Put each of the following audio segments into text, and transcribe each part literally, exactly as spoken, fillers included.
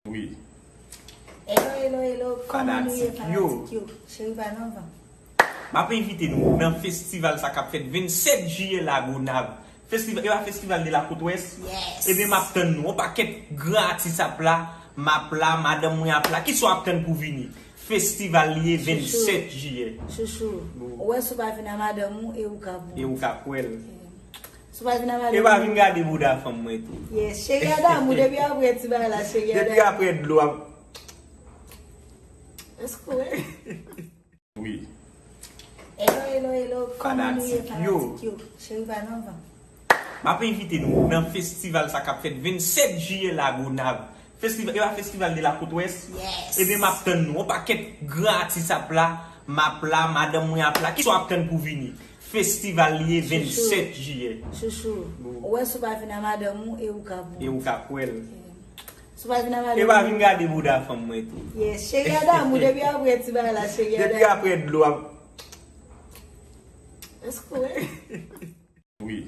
Wi. Hello, hello, hello. Kòman nou ye, fanatik yo? Cheri pa nan van. M ap envite nou nan festival sa k ap fèt vennsèt jiyè Lagonav. Festival, e pa festival de la Côte Ouest? Ebyen, m ap tann nou. On pakèt gran atis ap la, m ap la, madanm mwen ap la. Kisa w ap tann pou vini? Festival li ye, vennsèt jiyè. Chouchou. Ou wè, si w pa vin a madanm ou, e ou k ap wè. E ou k ap wè l. Si w pa vin a madanm ou. E pa vin gade bouda fanm mwen tou. Yes, cheri a damou, depi apre ti bagay la, cheri a damou. Depi apre dlo ap. Èske w wè? Wi. Hello, hello, hello. Kòman nou ye, fanatik yo? Cheri pa nan van. M ap envite nou nan festival sa k ap fèt vennsèt jiyè Lagonav. Festival, e pa festival de la Côte Ouest? Ebyen, m ap tann nou. On pakèt gran atis ap la, m ap la, madanm mwen ap la. Kisa w ap tann pou vini? Festival li ye, vennsèt jiyè. Chouchou. Ou wè, si w pa vin a madanm ou, e ou k ap wè. E ou k ap wè l. Si w pa vin a madanm ou. E pa vin gade bouda fanm mwen tou. Yes, cheri a damou, depi apre ti bagay la, cheri a damou. Depi apre dlo ap. Èske w wè? Wi.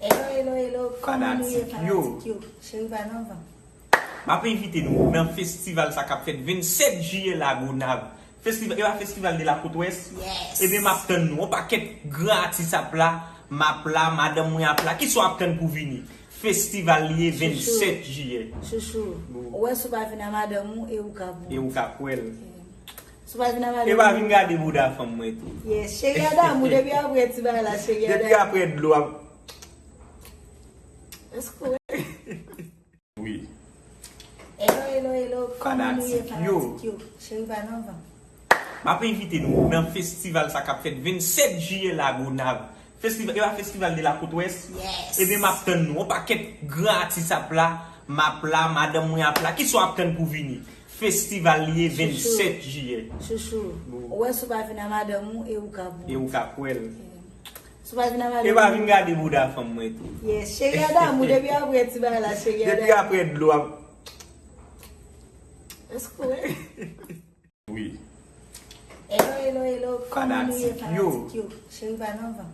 Hello, hello, hello. Kòman nou ye, fanatik yo? Cheri pa nan van. M ap envite nou nan festival sa k ap fèt vennsèt jiyè Lagonav. Festival, e pa festival de la Côte Ouest? Ebyen, m ap tann nou. On pakèt gran atis ap la, m ap la, madanm mwen ap la. Kisa w ap tann pou vini? Festival li ye, vennsèt jiyè. Chouchou. Ou wè, si w pa vin a madanm ou, e ou k ap wè. E ou k ap wè l. Si w pa vin a madanm ou. E pa vin gade bouda fanm mwen tou. Yes, cheri a damou, depi apre ti bagay la, cheri a damou. Depi apre dlo ap. Èske w wè? Wi. Hello, hello, hello. Kòman nou ye, fanatik yo? Cheri pa nan van. M ap envite nou nan festival sa k ap fèt vennsèt jiyè Lagonav. Festival, e pa festival de la Côte Ouest? Ebyen, m ap tann nou. On pakèt gran atis ap la, m ap la, madanm mwen ap la. Kisa w ap tann pou vini? Festival li ye, vennsèt jiyè. Chouchou. Ou wè, si w pa vin a madanm ou, e ou k ap wè. E ou k ap wè l. Si w pa vin a madanm ou. E pa vin gade bouda fanm mwen tou. Yes, cheri a damou, depi apre ti bagay la, cheri a damou. Depi apre dlo ap. Èske w wè? Wi. Hello, hello, hello. Kòman nou ye, fanatik yo? Cheri pa nan van.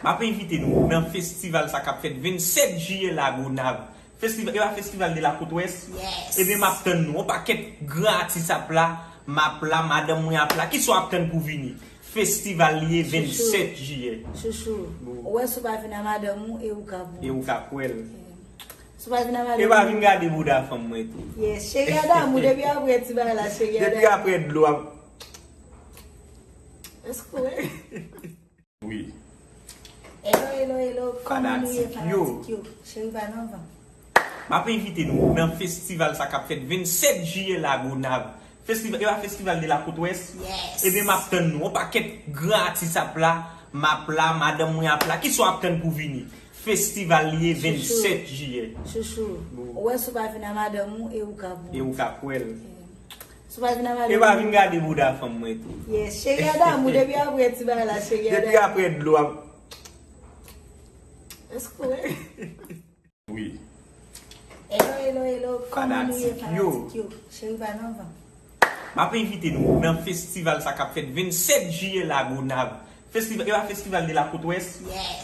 M ap envite nou nan festival sa k ap fèt vennsèt jiyè Lagonav. Festival, e pa festival de la Côte Ouest? Ebyen, m ap tann nou. On pakèt gran atis ap la, m ap la, madanm mwen ap la. Kisa w ap tann pou vini? Festival li ye, vennsèt jiyè. Chouchou. Ou wè, si w pa vin a madanm ou, e ou k ap wè. E ou k ap wè l. Si w pa vin a madanm ou. E pa vin gade bouda fanm mwen tou. Yes, cheri a damou, depi apre ti bagay la, cheri a damou. Depi apre dlo ap. Èske w wè? Wi. Hello, hello, hello. Kòman nou ye, fanatik yo? Cheri pa nan van. M ap envite nou nan festival sa k ap fèt vennsèt jiyè Lagonav. Festival, e pa festival de la Côte Ouest? Ebyen, m ap tann nou. On pakèt gran atis ap la, m ap la, madanm mwen ap la. Kisa w ap tann pou vini? Festival li ye, vennsèt jiyè. Chouchou. Ou wè, si w pa vin a madanm ou, e ou k ap wè. E ou k ap wè l. Si w pa vin a madanm ou. E pa vin gade bouda fanm mwen tou. Yes, cheri a damou, depi apre ti bagay la, cheri a damou. Depi apre dlo ap. Èske w wè? Wi. Hello, hello, hello. Kòman nou ye, fanatik yo? Cheri pa nan van. M ap envite nou nan festival sa k ap fèt vennsèt jiyè Lagonav. Festival, e pa festival de la Côte Ouest?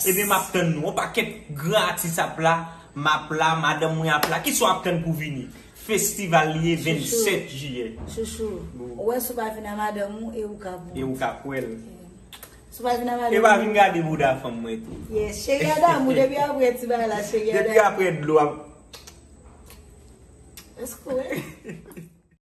Ebyen, m ap tann nou. On pakèt gran atis ap la, m ap la, madanm mwen ap la. Kisa w ap tann pou vini? Festival li ye, vennsèt jiyè. Chouchou. Ou wè, si w pa vin a madanm ou, e ou k ap wè. E ou k ap wè l. Si w pa vin a madanm ou. E pa vin gade bouda fanm mwen tou. Yes, cheri a damou, depi apre ti bagay la, cheri a damou. Depi apre dlo ap. Èske w wè?